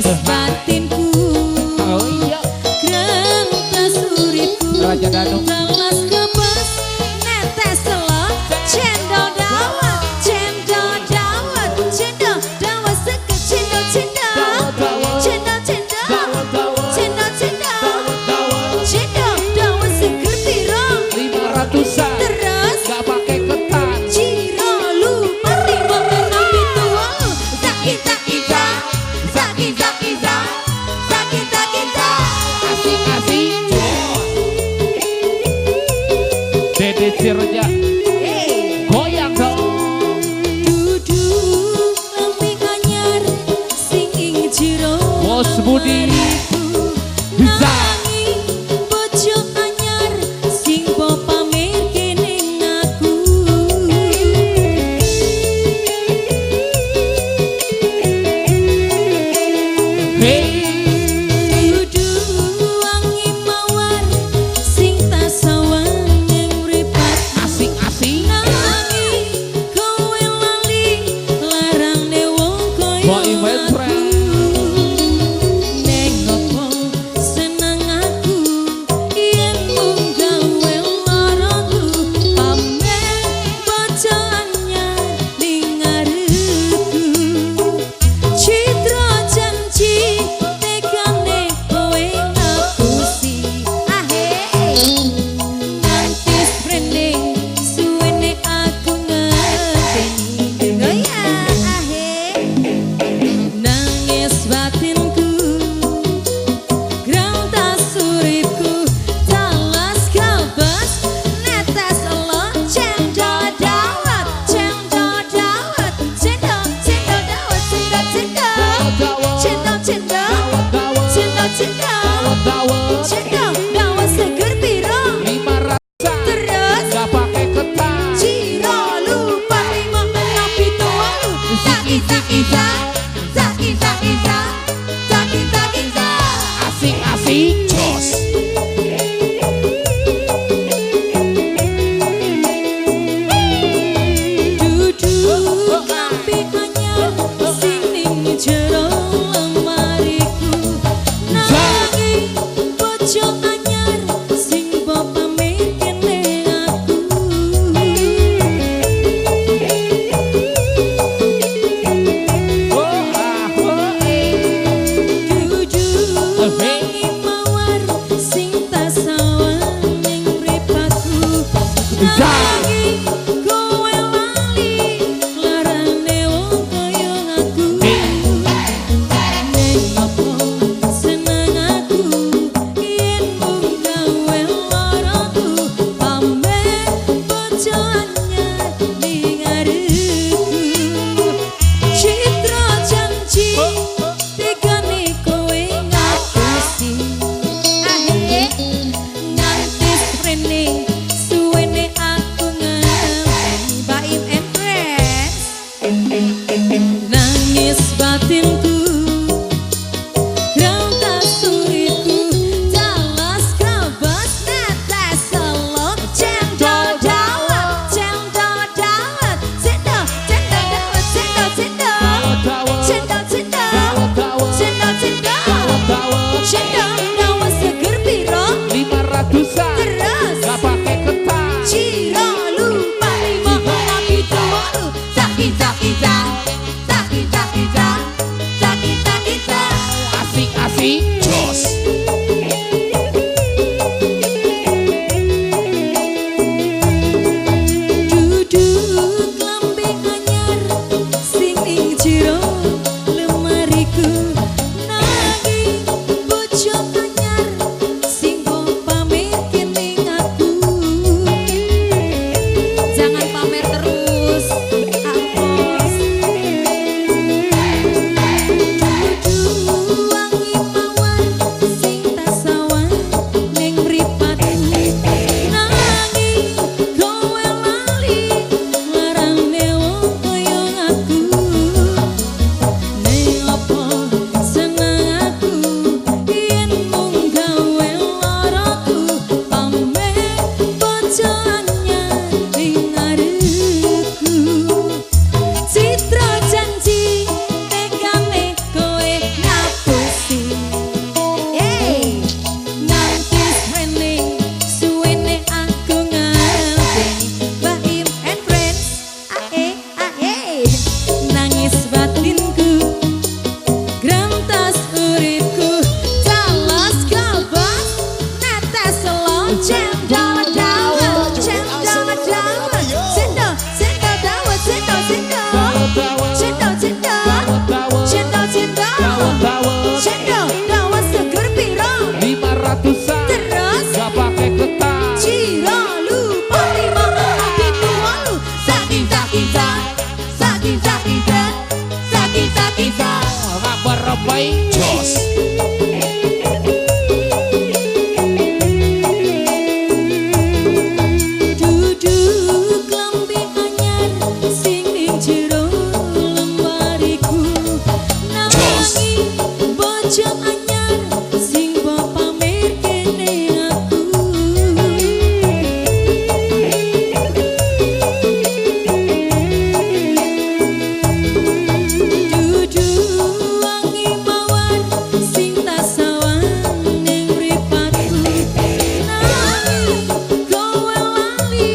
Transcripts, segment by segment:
Tangis batinku. Oh iya. Grentas uripku. Raja Danu. Telas kebas netes selot cendol dawet, cendol dawet, cendol dawet seket cendol cendol. Cendol cendol. Cendol cendol. Cendol dawet seger piro? 500-an. Terus gak pakai ketan. Ciro lupa 5 6 7 8. Zaki zaki za, zaki zaki za, zaki zaki za. Asik asik. Dede Cirja. Hey. Goyang dong. Dudu lampi anyar sing ing jero Bos Budi. kamariku. Bisa. Nanging bojo anyar sing mbok pamerke ning aku. Hey. Dudu wangi mawar sing tak sawang ning mripatmu. Asik asik. Nanging kowe lali larane wong kaya Boy Wetren. aku. Neng opo seneng aku yen mung gawe laraku pamer bojo anyar ning ngarepku. Citra janji Sampai jos. Duduk lambi anyar sing ning jero lemariku, nanging bojo anyar sing mbok pamerke ning aku. Dudu wangi mawar sing tak sawang ning mripatku, nanging kowe lali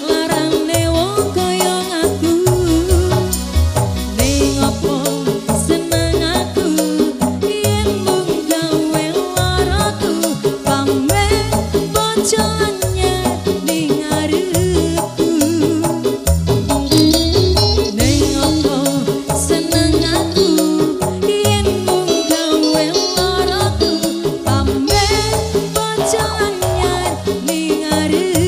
larane wong kaya aku. Ning opo seneng aku yen mung gawe laraku, pamer bojo anyar ning ngarepku. Ning opo seneng aku yen mung gawe laraku, pamer bojo anyar ning ngarepku.